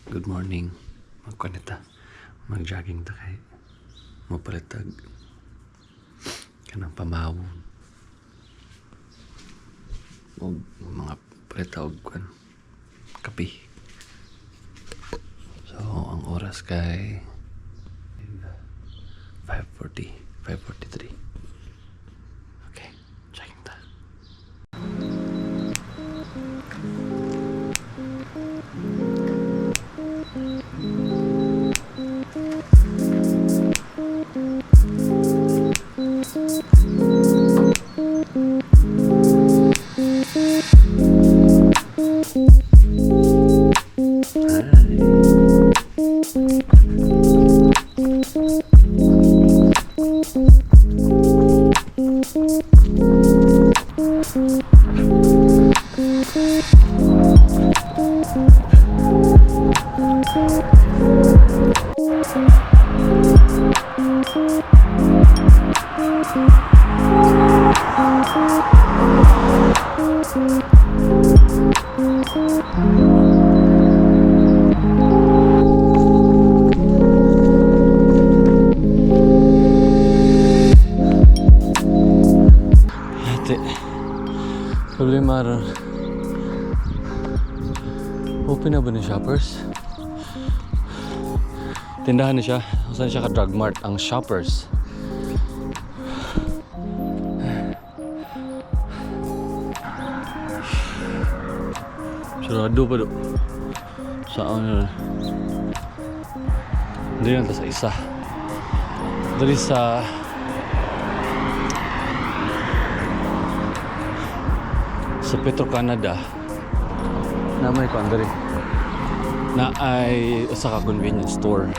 Good morning. Magkuan ta. Mag-jogging ta kay mopalit tag kanang pamaw. Og mga palit og kuan kape. So, ang oras kay 5:40, 5:43. Okay, jogging ta. Hi. Ate, problema ron. Open na ba ni Shoppers? Tindahan ni siya. Saan siya ka Drug Mart? Ang Shoppers. Sarado pa do. Saan na rin? Hindi lang ta sa isa. Dali sa Petro Canada na may kuan diri na ay usa ka convenience store,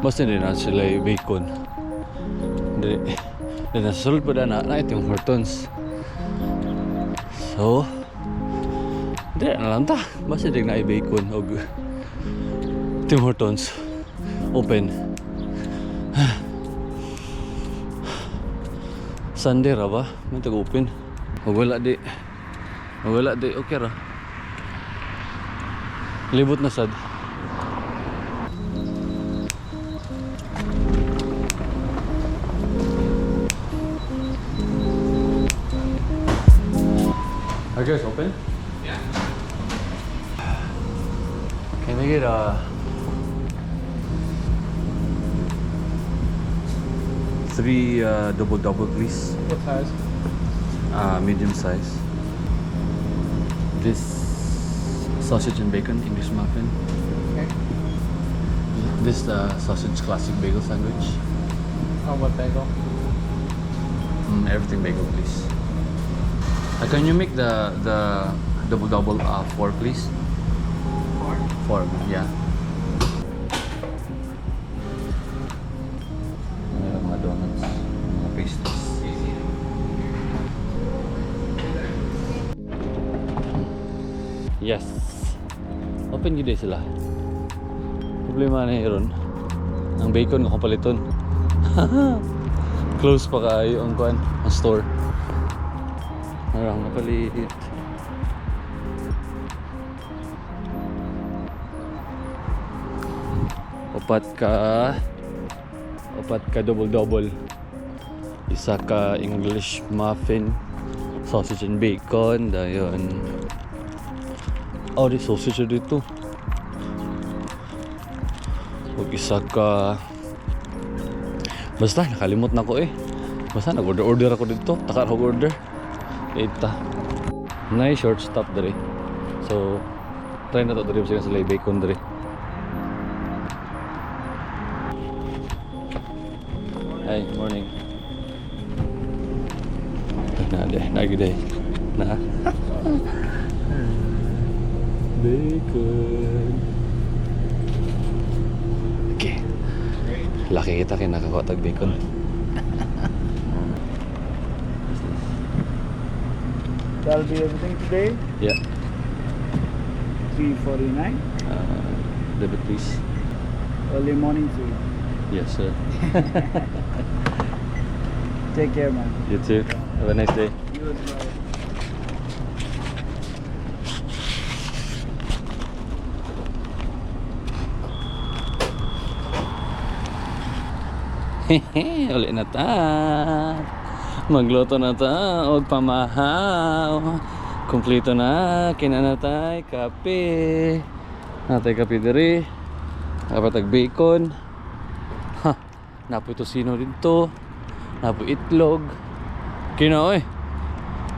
basta hindi na sila yung bacon diri. Then nasa sulod pa na na Tim Hortons, so diri na lang ta, basta di na ay bacon og Tim Hortons open. Sunday ra ba may tag open? Og wala di, okay ra. Libot na sad. Are you guys open? Yeah. Can I get a three double double, please? What size? Medium size. This sausage and bacon English muffin. Okay. This sausage classic bagel sandwich. Oh, what bagel? Everything bagel, please. Can you make the double double four, please? Four. Four, yeah. Meron mga donuts, mga pastries. Yes. Open gid sila. Problema na ron. Ang bacon akong paliton. Close pa kayo ang kuan, ang store. Marang napalit. Upat ka double double. Isa ka English muffin, sausage and bacon, dayon. Oh, di sausage na dito. Ug isa ka. Basta, nakalimot na ko eh. Basta, nag-order-order ako dito. Taka ako order. Ita. Nice short stop diri. So, try na to diri sila sa bacon diri. Hi, morning. Na, de, na gid na. Bacon. Okay. Laki kita kay nakakuha tag bacon. What's this? That'll be everything today. Yeah. 3:49. Debit, please. Early morning food. Yes, sir. Take care, man. You too. Have a nice day. You as well. Uli na ta. Magluto na ta og pamahaw. Kompleto na kina na tay kape. Natay kape diri. Dapat tag bacon. Ha, napoy tosino dito. Napoy itlog. Kina oy.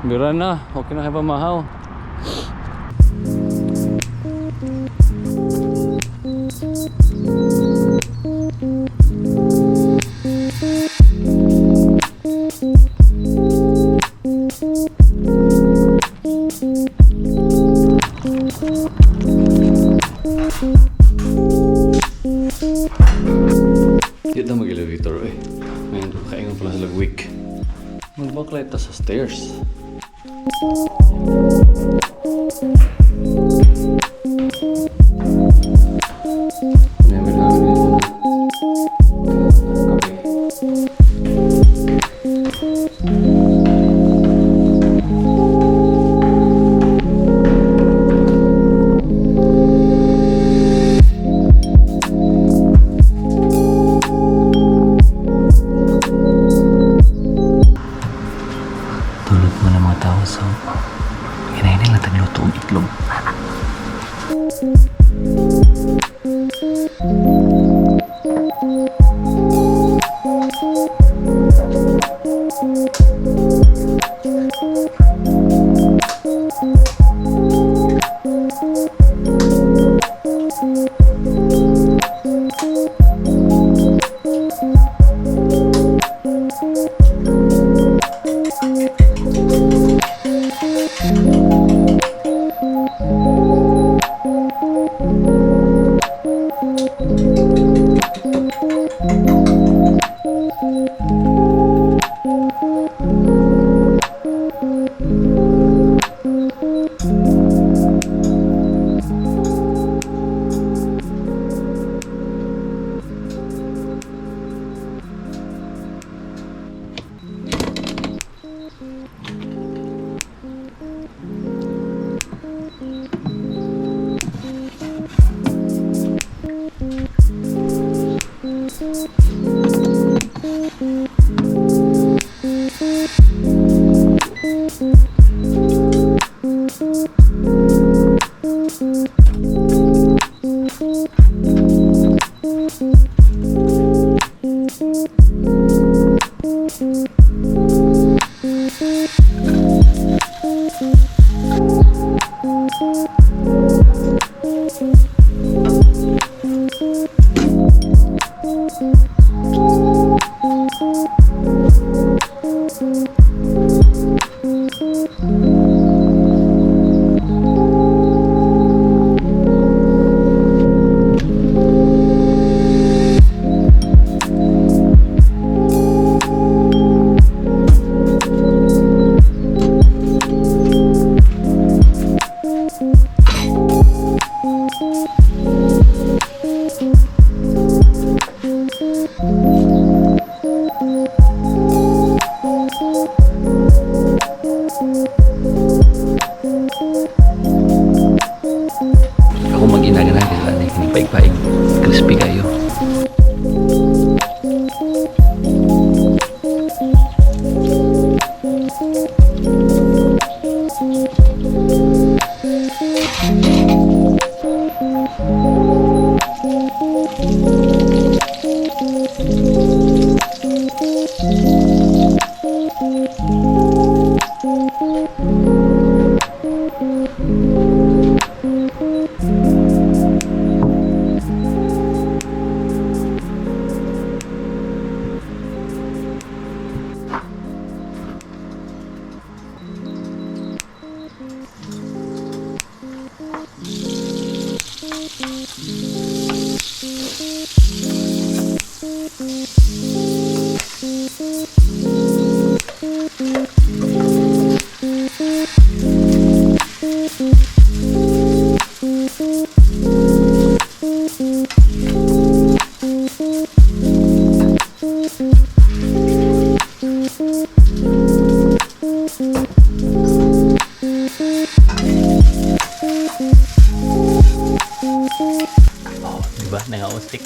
Bira na, okay na kay pamahaw. Di na mag-elevator eh. Ngayon, kaingon pala sila weak. Magbaklay ta sa stairs. Namin namin dito. Kape. Tulog mo na mga tao, so hinahinay lang tayong luto og itlog. Ako mag-ina ganahan kay sila ni paig-paig. Crispy kayo. Oh, di ba? Nangausik.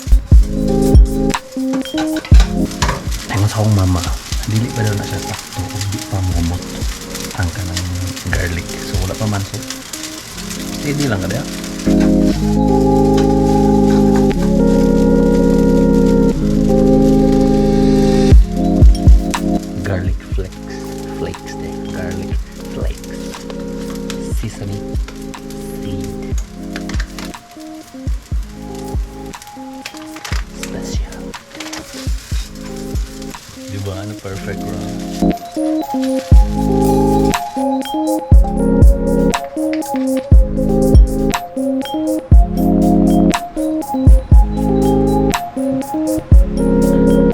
Sa akong mama, dili pa daw na siya sakto ug di pa momot ang kanang garlic. So wala pa man, so hindi lang kada. Garlic flakes. Flakes de. Garlic flakes. Sesame seed. Special. Di ba? Ano, perfect round.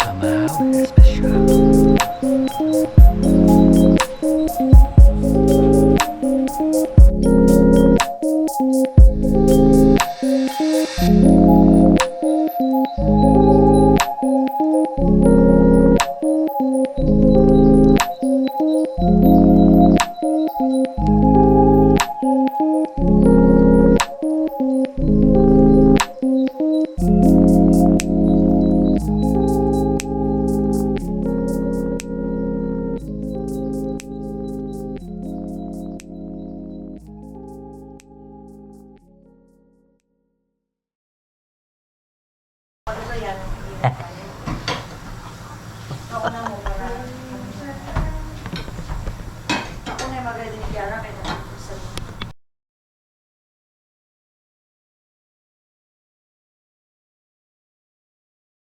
Amaw, special.